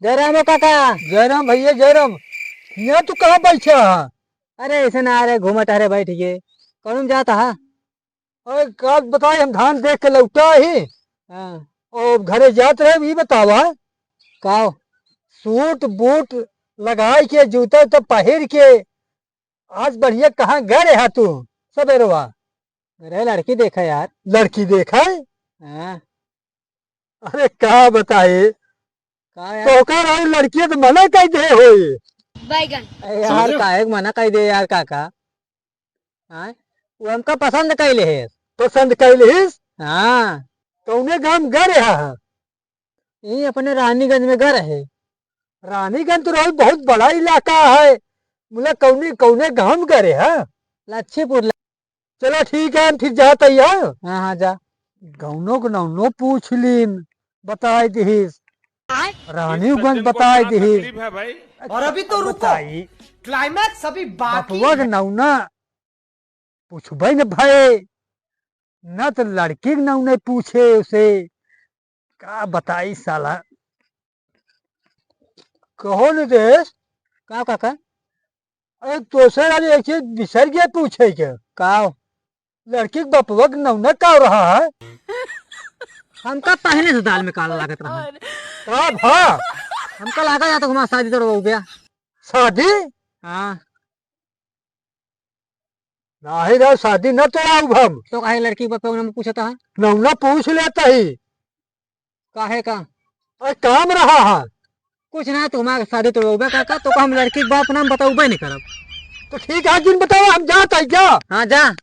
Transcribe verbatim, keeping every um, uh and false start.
जय राम हो काका। जय राम भैया, जय राम। यहाँ तू कहाँ बैठा है? अरे ऐसे ना, अरे घूमत टहरे बैठ गए। कौन जाता है? अरे का बताई, हम धान देख के लौटा ही। हाँ। और घरे जात रहे, ये बतावा। का? सूट बूट लगाई के, जूता उता पहिर के, आज बढ़िया कहाँ गए रहा तू सबेरवा? अरे लड़की देखा यार। लड़की देखा है? हाँ। अरे का बताई, का यार? तो ओकर आई लड़की तो मना कह दे होई। बैगन। अरे यार, समझो? काहे के मना कह दे यार काका? हाँ, वो हमका पसंद कइले है। पसंद कइले हिस? हाँ। कौने गांव गए रहा है? यही अपने रानीगंज में घर है। रानीगंज तो राहुल बहुत बड़ा इलाका है, मुला कौने, कौने गांव गए रहा? लच्छीपुर। चला ठीक है, हम फिर जात ही, हाँ? हाँ, हाँ, जा। गौनो के नौनो पूछ लीन, बताई दिहिस। आय? रानीगंज बताई दिहिस। तकलीफ है भाई। और अभी तो रुको, बताई। Climax अभी बाकी बपुआ के है। नौना पूछबे न भए, न तो लड़की के नौने पूछे उसे। का बताई साला। कहो नितेश। का काका? अरे तोसे आज एक चीज बिसर गया पूछे के। का? लड़की के बपवा के नौना का रहा है? हमका पहले से दाल में काला लागत रहा। का भा? हमका लागा या तो हमारा शादी तोड़वा गया। शादी? हाँ। नाही रे, शादी न तोड़ाऊ हम। तो काहे लड़की के बपवा के नौना पूछता है? नौना पूछ लेता ही। काहे का? अरे काम रहा है। कुछ ना, तू हमारे शादी तोड़बे काका, तो हम लड़की के बाप नाम बताऊबे नहीं करब। तो ठीक है, जिन बताओ, हम जात है क्या? हाँ, जा।